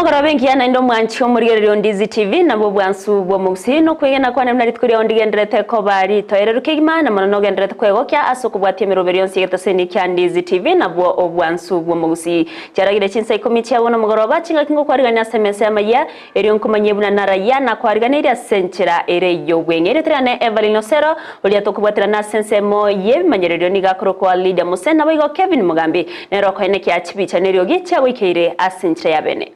Omogoroba engiya naende omwanchi omorigereria o Ndizi TV nabwo obwansu bw'omogusii nokwegena kwane buna rituko riao ndigenderete koba ritoereru kegima na mono nogenderete kwegokia ase okobwatia emeroberi yonsi y'egeteseni kia Ndizi TV nabwo obwansu bw'omogusii. Chiaragire chinsa ikomi chia bono omogoroba chingaki ngokwarigania ase emesa y'amayia erio nkomanyie buna narayia nakwariganeirie ase enchera ere y'obweng'e. Erieta riane Evelyn Osero oria tokobwaterana ase ensemo y'ebimanyererio nigo akorokwa Lydia Mose naboigo Kevin Mugambi Nere okoenekia chibicha neriogi chiagoikeire ase enchera ya bene.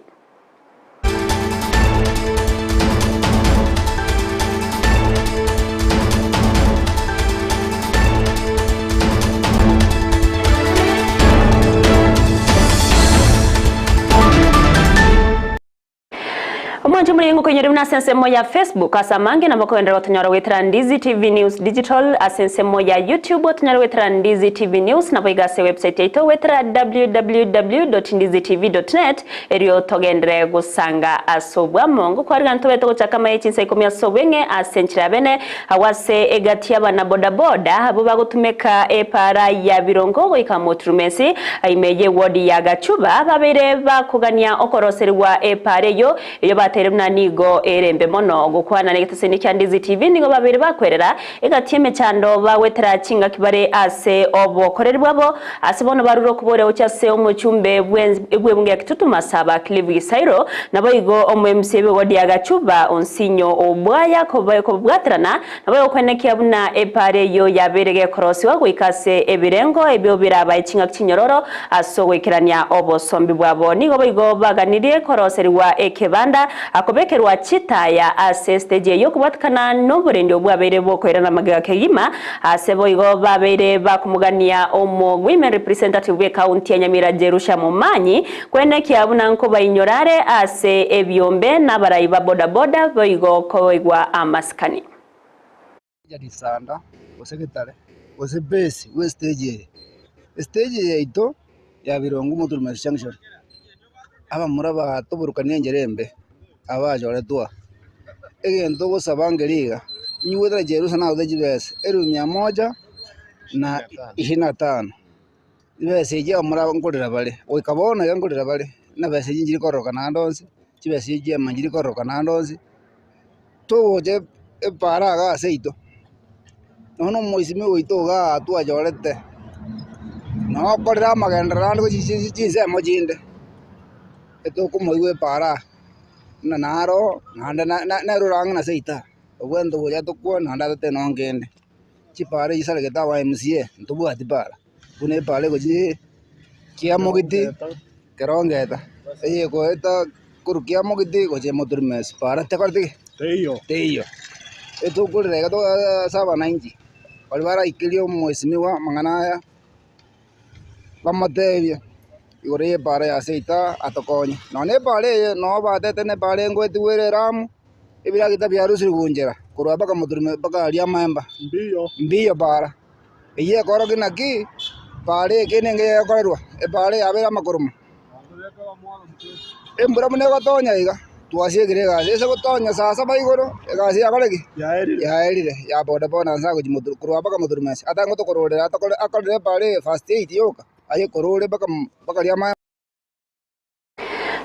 Omwancho omorenge okoinyore buna ase ensemo ya Facebook ase amange nabo okogenderera gotonyora goetera Ndizi TV News Digital, ase ensemo ya YouTube otonyore goetera Ndizi TV News naboigo ase ewebsite yaito goetera www.ndizitv.net erio togenderere gosanga ase obwamo. Ngokwarigana tobete gochaka amaye chinsa ikomi ase obweng'e ase enchera ya bene agwo ase egati y'abana bodaboda abwo bagotumeka epaara ya Birongo goika Moturumesi ime y'ewodi ya Gachuba babeire bakogania okoroserigwa epaara eyio eyio bateire buna nigo ere embe mono. Gokwana negeteseni kia Ndizi TV nigo babeire bakwerera egati y'emechando bagwetera chingaki bare ase obokoreri bwabo ase bono barure okoboria gochia ase omochumbe bw'ebunge ya Kitutu Masaba Clive Gisairo naboigo omo MC b'ewodi ya Gachuba Onsinyo Obwaya kobwaterana Naboigo kwenekia buna epaara eyio yabeire gekorosiwa goika ase ebirengo ebio birabae ching'aki chinyororo ase ogoikerania obosombi bwabo. Nigo boigo baganirie koroserigwa ekebanda akobekerwa chitaya ase esiteji eyio kobwatikana noborendi obwabeire bokoirana magega kegima ase boigo babeire bakomogania omo Women Representative bw'ecounty ya Nyamira Jerusha Momanyi kwenekia buna nkobainyora are ase ebiombe nabarai ba bodaboda boigo koigwa amasikani. Risanda, gose getare, gose base bwe stage eye. Estage eye yaito ya Birongo Moturumes Junction, abamura bagatoborokania enchera embe, aba bachoretwe aa. Egento ogosaba nkeri iga, inwe goetera Jerusa nagote chibesa elfu mia moja na ishirini na tano, chibesa echio abamura nkorera bare, goika bono iga nkorera bare, buna besa echio nchiri kororokana ande onsi, chibesa echio chiama nchiri kororokana ande onsi. Togocha epaara iga seito, nonya omoisimi oito igaa twachorete, noo okorire amagenderero ande gochia chinsemo chinde, etokomoigwa epaara aa, buna naro naende nere ore ang'e na seito aa, obwenerete gocha tokwane naende atotebie nonye kende. Chipaara echi chisaregete aba MCA, ntobwati paara, buna epaara egochia kiamogiti, kerongeta, eye egoeta korwa kiamogiti gochia moturumesi, paara tekoreti ki? Teiyo. Teiyo. Etokorera iga ase abananchi, baria baraikerie omwesimigwa amang'ana aya, bamotebie igoro ya epaara ya seita atokonye. Nonya na epaara eye noo batete na epaara engoetigwe ere eramu, ebiragita biarusirwe nchera korwa mpaka moturumesi mpaka aria amaemba, mbiyo paara. Eyio ekorokia naki paara eke nenge egokorerwa, epaara yabeire amakoroma. Embura buna egotonya iga, twasiekire egasi, ase gotonya saa saba igoro, egasi yakore ki? Yaerire, ya bodaboda nase agochia motu korwa mpaka moturumesi, ata ngotokororera atokore akorere epaara eye first aid yoka, ayekorore mpaka mpaka riamaye.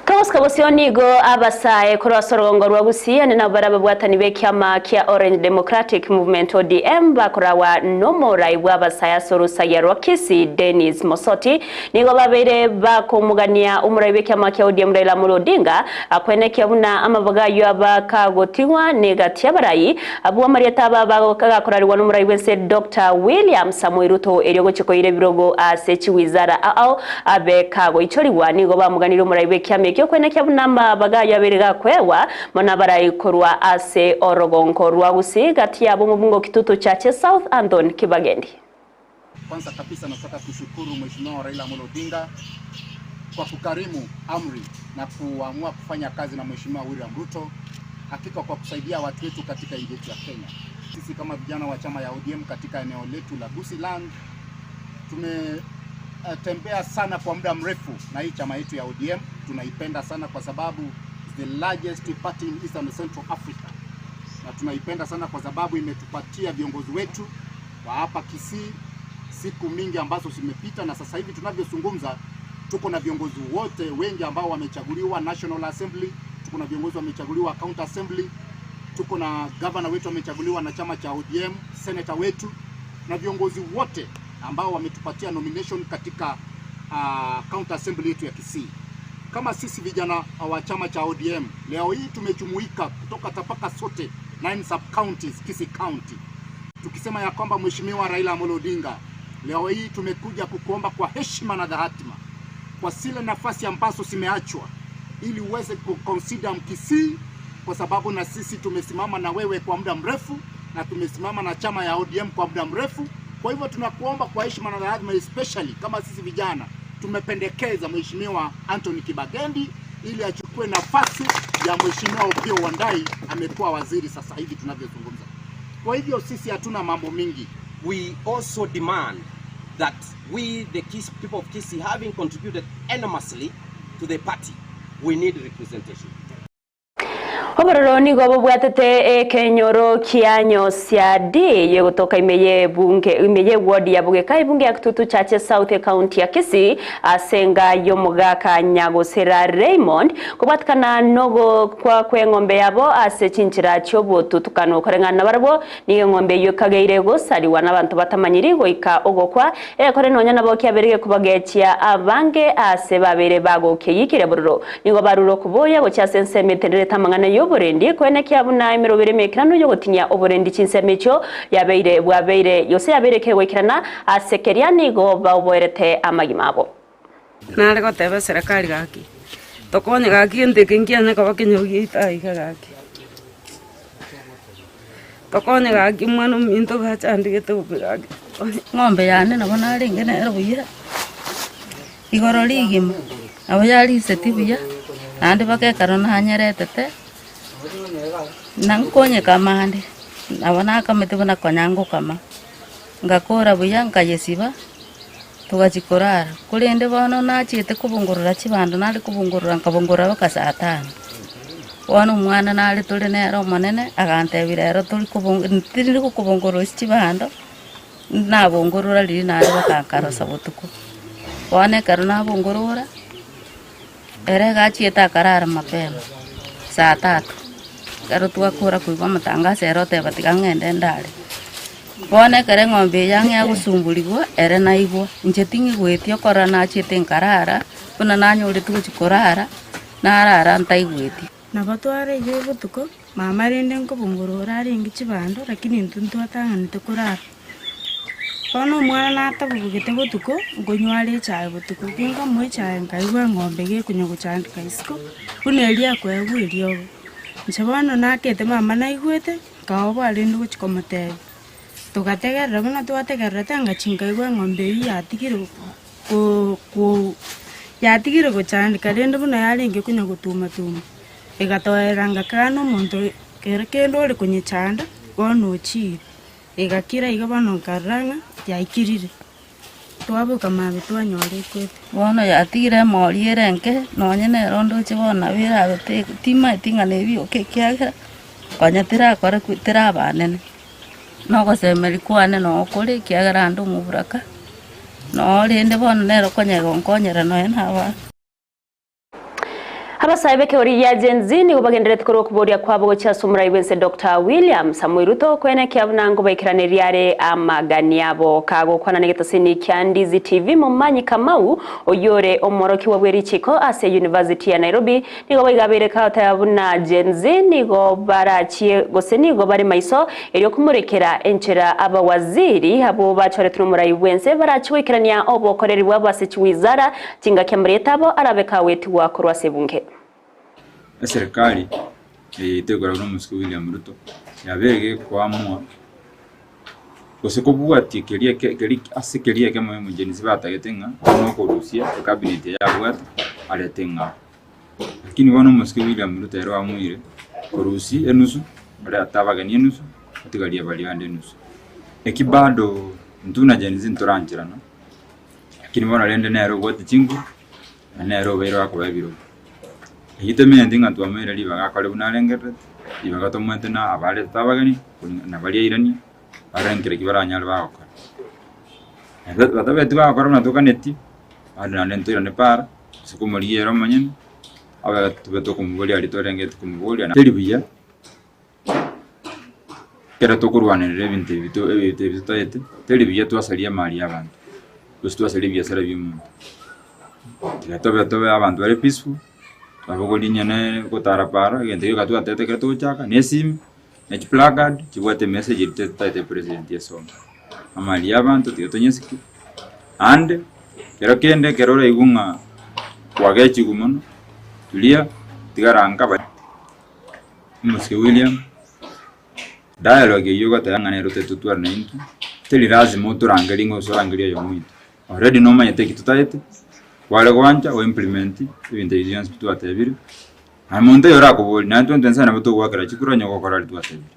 Togosika bosio nigo abasae korwa ase orogongo rwa Gusii ande nabo bare ababwatani b'ekiama kia Orange Democratic Movement, ODM, bakorawa nomorai bw'abasae ase orosagia rwa Kisii Dennis Mosoti nigo babeire bakomogania omorai bw'ekiama kia ODM Raila Amolo Odinga akwenekia buna amabaga ayio abakagotigwa negati y'abarai abwo amarieta aba bagakorarigwa nomorai bw'ense Doctor William Samoei Ruto erio gochia koira ebirogo ase chiwizara ao Abe kagoichorigwa, nigo bamoganirie omorai bw'ekiama ekio kwenekia buna amabaga ayio abeire gakoegwa mono abarai korwa ase orogongo rwa Gusii gati yabo omobunge o Kitutu Chache South Anthony Kibagendi. Kwanza kabisa nataka kushukuru Mheshimiwa Raila Amolo Odinga kwa kukarimu amri na kuamua kufanya kazi na Mheshimiwa William Ruto, hakika kwa kusaidia watu wetu katika nchi yetu ya Kenya. Sisi kama vijana wa chama ya ODM katika eneo letu la Gusiiland tumetembea sana kwa muda mrefu na hii chama yetu ya ODM tunaipenda sana kwa sababu it's the largest party in Eastern and Central Africa, na tunaipenda sana kwa sababu imetupatia viongozi wetu wa hapa Kisii siku mingi ambazo zimepita, na sasa hivi tunavyozungumza Tuko na viongozi wote wengi ambao wamechaguliwa National Assembly, tuko na viongozi wamechaguliwa County Assembly, tuko na gavana wetu amechaguliwa na chama cha ODM, senator wetu na viongozi wote ambao wametupatia nomination katika County Assembly yetu ya Kisii. Kama sisi vijana wa chama cha ODM leo hii tumejumuika kutoka tabaka sote 9 sub counties Kisii County, tukisema ya kwamba Mheshimiwa Raila Amolo Odinga, leo hii tumekuja kukuomba kwa heshima na dhahatima kwa zile nafasi ambazo zimeachwa ili uweze kuconsider Mkisii, kwa sababu na sisi tumesimama na wewe kwa muda mrefu na tumesimama na chama ya ODM kwa muda mrefu. Kwa hivyo tunakuomba kwa heshima na dhahatima, especially kama sisi vijana tumependekeza Mheshimiwa Anthony Kibagendi ili achukue nafasi ya Mheshimiwa Opiyo Wandayi, amekuwa waziri sasa hivi tunavyozungumza. Kwa hivyo sisi hatuna mambo mingi. We also demand that we, the Kisii, people of Kisii, having contributed enormously to the party, we need representation. Obororo nigo bobwatete ekenyoro kia Nyosia D yegotoka ime ye bunge ime ye ward ya Bugeka ebunge ya Kitutu Chache South County ya Kisii ase enga y'omogaka Nyagosera Raymond kobwatikana nogo kwa kweng'ombe yabo ase chinchera chiobotutukano koreng'ana nabarabwo nigo eng'ombe eywo ekageire gosariwa n'abanto batamanyiri goika ogokwa ekore nonya nabo kiaberire kobagechia abange ase babere bagokeyikire bororo nigo barure okoboria gochia ase ensemo etenderete amang'ana y'oborendi koenekia buna emerobere emekirano yogotinyia oborendi chinsemo echio yabeire bwabeire yose yabeire kegoikerana ase keria nigo baoboerete amagima abo. Nare goteba eserekari gaki, tokonye gaki gento eke nkianye koba kenyoro giaito aiga gaki. Tokonye gaki omwana ominto gachandegete bobe gaki tokonye. Ng'ombe yane nabo narenge nere buya, igoro rigima, nabo yariseti buya, naende mpaka ekero nanyeretete, na nkonyekama ande, nabo nakamete buna konya ngokama, ngakora buya nkayesiba, togachia korara. Korende bono nachiete kobongorora chibando nare kobongorora nkabongorora mpaka saa tano. Bono omwana nare tore nere omonene, agantebia rero tori kobong tindi gokobongorosia chibando, nabongorora riria nare mpaka nkarosa botuko. Bono ekero nabongorora, ere iga achiete akarara mapema, saa tatu, ekero twakora koigwa amatangazo ere oteba tiga ng'ende ndare. Bono ekero eng'ombe eye ang'e agosumburigwa, ere naigwa, inche ting'igweti okorora nachiete nkarara, buna nanyoreti gochia korara, narara ntaigweti. Nabo twareire botuko, mama rende nkobongorora arenge chibando lakini intwe ntwatang'anete korara. Bono omwana natabobogete botuko, nkonywa are echae botuko, ginkomoa echae nkaigwa eng'ombe gekonya gochandeka isiko, buna eria akoegwa eriogo. Inche bono nakete mama naigwete, nkaoboa rende gochia komotebia, togategerera buna twategererete ngachia nkaigwa eng'ombe eywo yatigire ko- ko yatigire gochandeka rende buna yarenge konya gotuma tuma, egatoerera ngakana omonto kero kende ore konyechanda, bono ochiire. Egakira iga bono nkarora ng'a yaikirire, twaboka mambia twanyora ekwete. Bono yatigire emori ere enke, nonye nere ondoche bono nabo erabe te timaeti ng'a nebioka ekiagera, konya terakore ku teraba nene. Na ogosemeria kwane noo kore ekiagera ande omoburaka, noo rende bono nere okonya gonkonyera nonya na abana. Abasae b'ekegoria gia Gen Z nigo bagendererete korwa okoboria kwabo gochia ase omorai bw'ense Doctor William Samoei Ruto koenekia buna ngobaikeraneria are amagani abo. Kagokwana negetosini kia Ndizi TV Momanyi Kamau oyio ore omworokigwa bw'erichiko ase University ya Nairobi nigo boigo abeire kagoteba buna Gen Z nigo barachie gose nigo bare maiso erio komorekera enchera abawaziri abwo bachoretwe nomorai bw'ense barachie goikerania obokoreri bwabo ase chiwizara Chingaki amarieta abo arabe kagoetigwa korwa ase ebunge. Eserekari eye yaito ekoragwa na omosike William Ruto yabeire gekoamua gose kobwatia keria keria ase keria ekemo emergency batagete ng'a bono okorusia ecabinet eye yabwate arete ng'ao. Lakini bono omosike William Ruto ere oamuire korusia enusu arete abageni enusu atigarie baria bande enusu. Eki bado intwe buna Gen Z ntorancherana. Lakini bono rende nere obwate chinguru, na nere obeire okoba ebirogo. Eyio temenyeti ng'a twamoeire ribaga akore buna arengererete, ribaga tomoete na abaretete abageni, na baria airanie, barore nkere ki baranyare bagokora. Batabeti bagokora buna toganetie. Bado naende ntoirane para, ase komorigia ere omonyene, abe tobe tokomoboria aria torengeti komoboria. Teri buya ekero tokorwanerera ebinto ebi to ebinto ebi totaete, teri buya twasaria emari ya abanto, gose twasaria ebiasara bia omonto. Tiga tobe tobe abanto bare peaceful, twabogoria nyene gotara para, egento gioka twatete ekero togochaka na esimi, na chiplacard, chibwate emessage eria totaete president esome. Amari ya abanto tiga tonyesike, naende kero kende ekero oraigwe ng'a kwagechigwe mono, tulia, tigara nka ba omosike William, dialogue eywo ogoteba ng'a nero totware naintwe, teri lazima otorangerie ng'a gose orangerie oyomo oito. Already nomanyete eki totaete, kware goancha o implement ebinto ebi bionsi pi twatebire, naye monto oyo orakoborie, naye intwe intwe nabo togoakera chikura onye ogokora aria twatebire.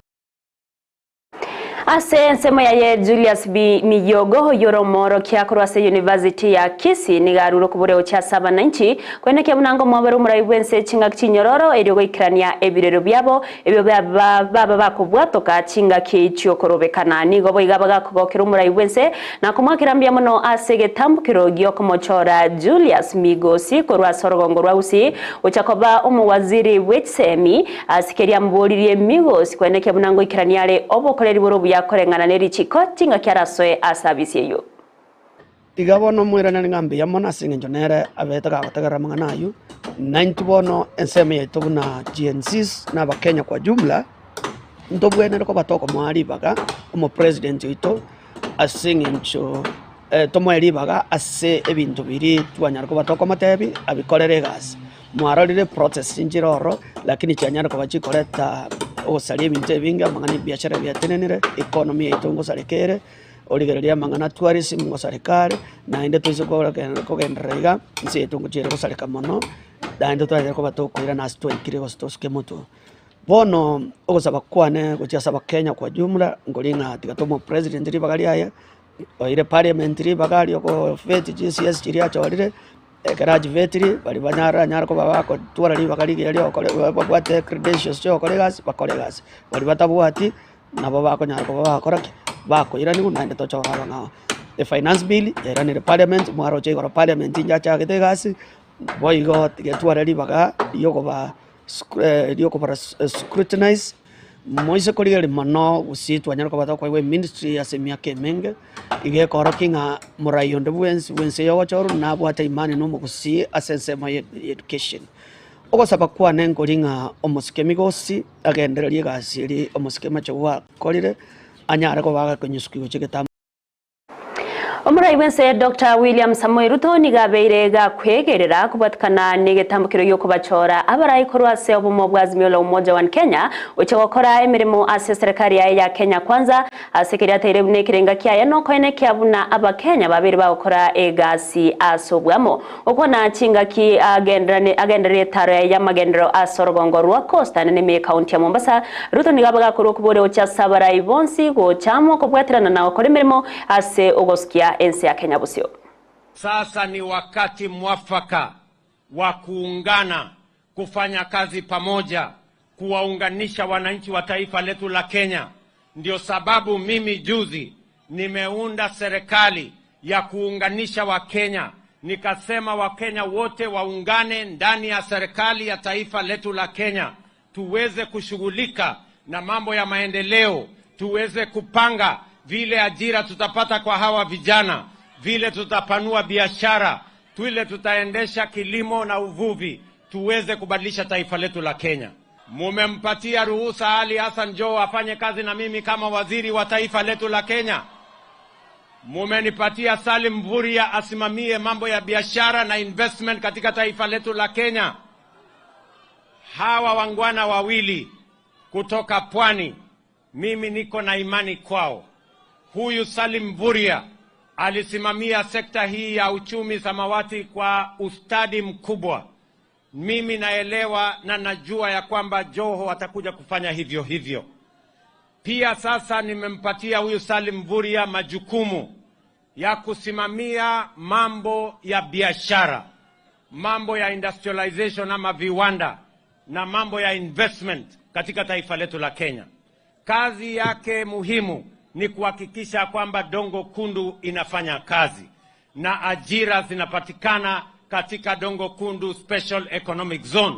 Ase ensemo yaye Julius B. Miyogo oyore omoorokia korwa ase University ya Kisii nigo arure okoboria gochia ase abananchi koenekia buna ngomwabare omorai bw'ense chingaki chinyororo erio goikerania ebirero biabo ebio baba bakobwatoka chingaki chi'okorobekana. Nigo boigo abagakogokera omorai bw'ense na komoakera mbuya mono ase egetambokero gi'okomochora Julius Migosi korwa ase orogongo rwa Gusii gochia koba omowaziri bw'echisemi Ase keria mboririe Migosi kwenekia buna ngoikerania are obokoreri bore obuya koreng'ana ne richiko chingaki arasoe ase abisi eyio. Iga bono omoiraneri ng'a mbuya mono ase eng'encho nere abete gagotegerera amang'ana ayio, na intwe bono ensemo yaito buna Gen Zs na abakenya kwa jumla, ntobwenerete koba tokomoa ribaga omopresident oito ase eng'encho tomoe ribaga ase ebinto biria twanyara koba tokomotebia abikorere egasi. Mwarorire process nchire ororo, lakini chianyare koba chikoreta ogosaria ebinto ebinge, amang'ana ebiashara biatenenire, economy yaito ngosareka ere, origereria amang'ana tourism ngosareka are, naende toise kogenderera iga, ense yaito ngochia ere gosareka mono, naende twanyare koba tokoirana ase twaikire gose tosuke motwe. Bono ogosaba kwane gochia ase abakenya kwa jumla, nkori ng'a tiga tomoe president ribaga riaye, oire parliament ribaga riokofeti chi-CS chiria achorire. Ekero achivetiri, baria banyaranyare koba bagotwara ribaga rigiya riogokora babwate credentials chiogokora egasi, bakore egasi, baria batabwati, nabo bakonyara koba bagokora ki? Bakoiraniwa naende tochore abang'ao. Efinance bill yairanire parliament, mwaroche igoro parliament inchachagete egasi, boigo tiga etware ribaga riokoba riokobara scrutinize. Moise korigereria mono gose twanyare koba tokoigwa eministry ase emiaka emenge, iga ekorokia ng'a morai onde bwensi bwense eye ogochorwa nabwate imani na omogusii ase ensemo ya education. Ogosaba kwane nkori ng'a omosike migosi agendererie egasi eria omosike machogu akorire, anyare koba agakonyusuki gochia egetambo. Omorai bw'ense Doctor William Samoei Ruto nigo abeire gakwegerera kobwatikana negetambokero gi'okobachora abarai korwa ase obomo bwa Azimio la Umoja One Kenya gochia gokora emeremo ase eserekari yaye ya Kenya Kwanza ase keria ateire buna ekerenga kiaye nokoenekia buna abakenya babeire bagokora egasi ase obwamo. Gokwana chingaki agendererie etaro yaye y'amagenderero ase orogongo rwa Coast ane nime y'Ekaunti ya Mombasa, Ruto nigo abagakorwa okoboria gochia ase abarai bonsi gocha amo kobwaterana na gokora emeremo ase ogosukia ense ya Kenya bosio. Sasa ni wakati mwafaka wa kuungana, kufanya kazi pamoja, kuwaunganisha wananchi wa taifa letu la Kenya. Ndio sababu mimi juzi nimeunda serikali ya kuunganisha Wakenya, nikasema Wakenya wote waungane ndani ya serikali ya taifa letu la Kenya, tuweze kushughulika na mambo ya maendeleo, tuweze kupanga vile ajira tutapata kwa hawa vijana, vile tutapanua biashara, vile tutaendesha kilimo na uvuvi, tuweze kubadilisha taifa letu la Kenya. Mumempatia ruhusa Ali Hassan Joho afanye kazi na mimi kama waziri wa taifa letu la Kenya. Mumenipatia Salim Mvurya asimamie mambo ya biashara na investment katika taifa letu la Kenya. Hawa wangwana wawili kutoka pwani, mimi niko na imani kwao. Huyu Salim Mvurya alisimamia sekta hii ya uchumi samawati kwa ustadi mkubwa. Mimi naelewa na najua ya kwamba Joho atakuja kufanya hivyo hivyo. Pia sasa nimempatia huyu Salim Mvurya majukumu ya kusimamia mambo ya biashara, mambo ya industrialization ama viwanda na mambo ya investment katika taifa letu la Kenya. Kazi yake muhimu ni kuhakikisha kwamba Dongo Kundu inafanya kazi, na ajira zinapatikana katika Dongo Kundu Special Economic Zone.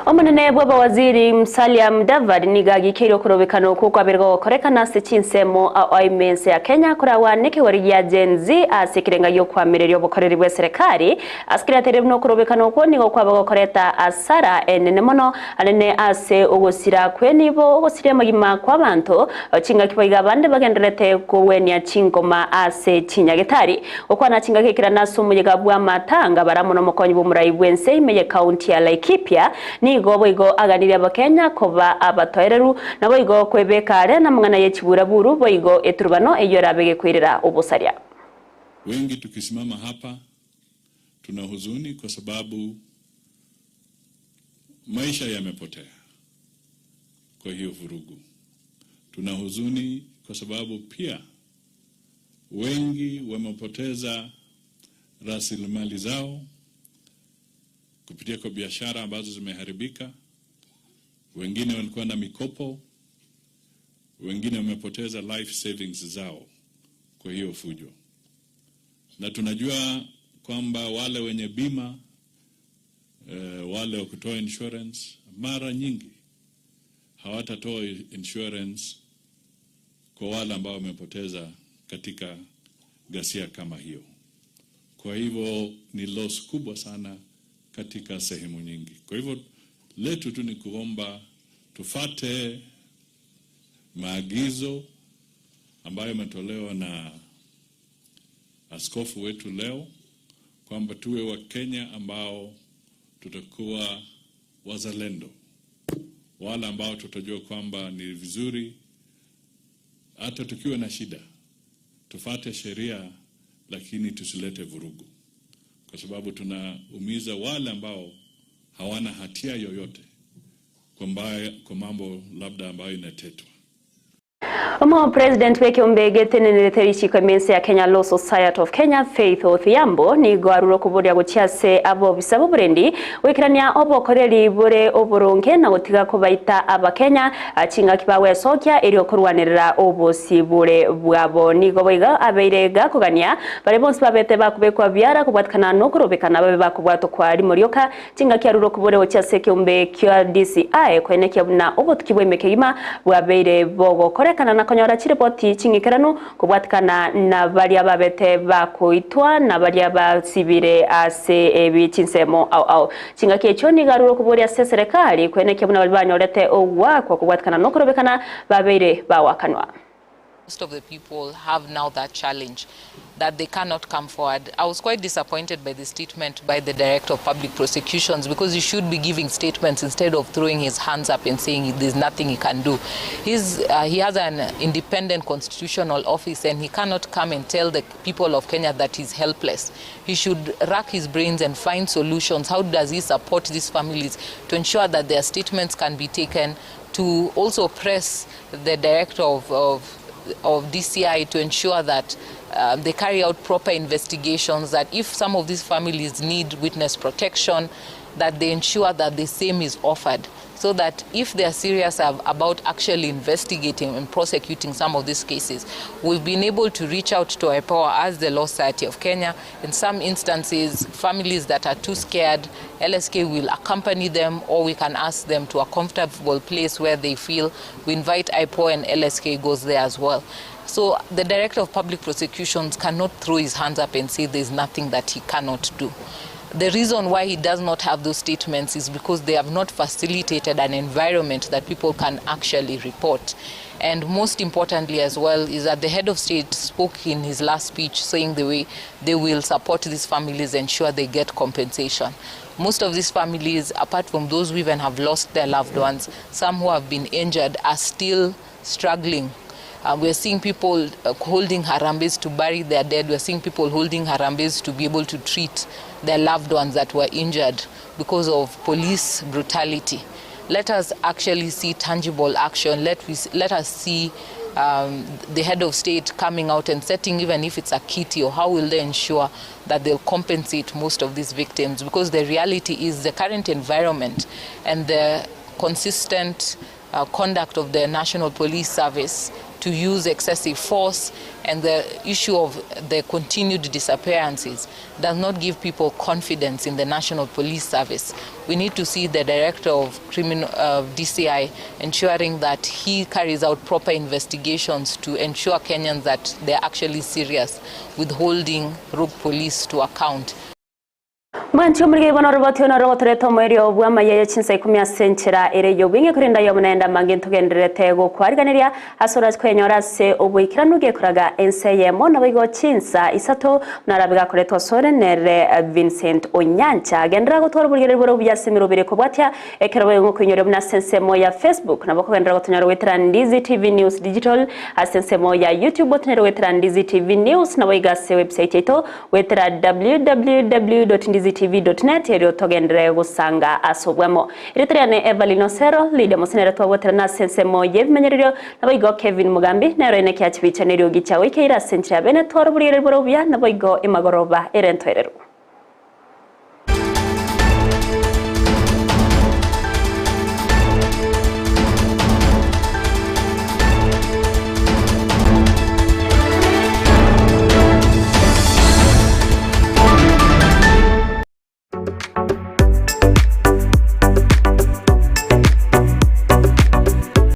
Omonene bw'abawaziri Musalia Mudavadi nigo agikeire okorobekana okwo kwabeire gogokorekana ase chinsemo ao ime ense ya Kenya koragwa nekegori gia Gen Z ase ekerenga gi'okoamereria obokoreri bw'eserekari ase keria ateire buna okorobekana okwo nigo kwaba gokoreta asara enene mono anene ase ogosira kw'enibo ogosiria amagima kw'abanto chingaki boigo abande bagendererete kogwenia chingoma ase chinyagetari Gokwana chingaki ekirana ase omoyega bw'amatanga bare amo nomokonyi bw'omorai bw'ense ime y'ekaunti ya Laikipia, nigo boigo aganirie Abakenya koba abatoereru, naboigo kwebeka are namang'ana ye chiburaburu boigo eturubano eyio erabe gekoirera obosaria. Wengi tukisimama hapa tuna huzuni kwa sababu maisha yamepotea kwa hiyo vurugu. Tuna huzuni kwa sababu pia wengi wamepoteza rasilimali zao kupitia kwa biashara ambazo zimeharibika. Wengine walikuwa na mikopo, wengine wamepoteza life savings zao kwa hiyo fujo, na tunajua kwamba wale wenye bima eh, wale wa kutoa insurance mara nyingi hawatatoa insurance kwa wale ambao wamepoteza katika ghasia kama hiyo. Kwa hivyo ni loss kubwa sana katika sehemu nyingi. Kwa hivyo letu tu ni kuomba tufate maagizo ambayo yametolewa na askofu wetu leo kwamba tuwe Wakenya ambao tutakuwa wazalendo, wale ambao tutajua kwamba ni vizuri hata tukiwa na shida tufate sheria, lakini tusilete vurugu, kwa sababu tunaumiza wale ambao hawana hatia yoyote kwa, mbaya, kwa mambo labda ambayo inatetwa. Omopresident bw'ekeombe getenenerete richiko ime ense ya Kenya Law Society of Kenya Faith Odhiambo nigo arure okoboria gochia ase abobisa b'oborendi goikerania obokoreri bore oboronge na gotiga kobaita abakenya chingaki bagwesokia erio korwanerera obosibore bwabo. Nigo boigo abeire gakogania baria bonsi babete bakobekwa biara kobwatikana nokorobekana babe bakobwatwa kwa rimo rioka chingaki arure okoboria gochia ase ekeombe kia DCI koenekia buna obotuki bwa ime kegima bwabeire bogokorekana na konyora chiripoti ching'ikeranu kobwatikana na baria babete bakoitwa na baria basibire ase ebi chinsemo ao ao. Chingaki echio nigo arure okoboria ase eserekari koenekia buna baria banyorete ogoakwa kobwatikana nokorobekana babeire bagoakanwa. Most of the people have now that challenge that they cannot come forward. I was quite disappointed by the statement by the Director of Public Prosecutions because he should be giving statements instead of throwing his hands up and saying there's nothing he can do. He's, uh, he has an independent constitutional office and he cannot come and tell the people of Kenya that he's helpless. He should rack his brains and find solutions. How does he support these families to ensure that their statements can be taken, to also press the director of, of of DCI to ensure that um, they carry out proper investigations, that if some of these families need witness protection, that they ensure that the same is offered so that if they are serious about actually investigating and prosecuting some of these cases, we've been able to reach out to IPOA as the Law Society of Kenya. In some instances, families that are too scared, LSK will accompany them or we can ask them to a comfortable place where they feel. We invite IPOA and LSK goes there as well. So the Director of Public Prosecutions cannot throw his hands up and say there's nothing that he cannot do. The reason why he does not have those statements is because they have not facilitated an environment that people can actually report. And most importantly as well is that the head of state spoke in his last speech saying the way they will support these families, ensure they get compensation. Most of these families, apart from those who even have lost their loved ones, some who have been injured are still struggling Uh, we're seeing people uh, holding harambees to bury their dead. We're seeing people holding harambees to be able to treat their loved ones that were injured because of police brutality. Let us actually see tangible action. Let, we, let us see um, the head of state coming out and setting, even if it's a kitty, or how will they ensure that they'll compensate most of these victims? Because the reality is the current environment and the consistent uh, conduct of the National Police Service to use excessive force and the issue of the continued disappearances does not give people confidence in the National Police Service. We need to see the director of criminal uh, DCI ensuring that he carries out proper investigations to ensure Kenyans that they're actually serious with holding rogue police to account. Mwanche omorigeri bono oroboti one orogotoreta omoerio bw'amaiya ye chinsa ikomi ase enchera ere y'obweng'e, korende aye omonene amange ntogendererete gokwariganeria ase orache koyenyora ase oboikeranu gekoraga ense eyemo, naboigo chinsa isato buna arabe gakoretwa asore nere Vincent Onyancha. Genderera gotwara oborigereria bore obuya ase emeroberi ekobwatia ekero boigo ngokoinyoria buna ase ensemo ya Facebook nabo okogenderera gotonyora goetera Ndizi TV News Digital, ase ensemo ya YouTube otonyore goetera Ndizi TV News, naboigo ase website yaito Goetera www.ndizitv.net erio togenderere gosanga ase obwamo. Erieta riane Evelyn Osero, Lydia Mose nere twabwaterana ase ensemo y'ebimenyererio, naboigo Kevin Mugambi nere oine kiachibicha neriogi chia goikeire ase enchera ya bene tware oborigereria bore obuya naboigo emagoroba ere entoereru.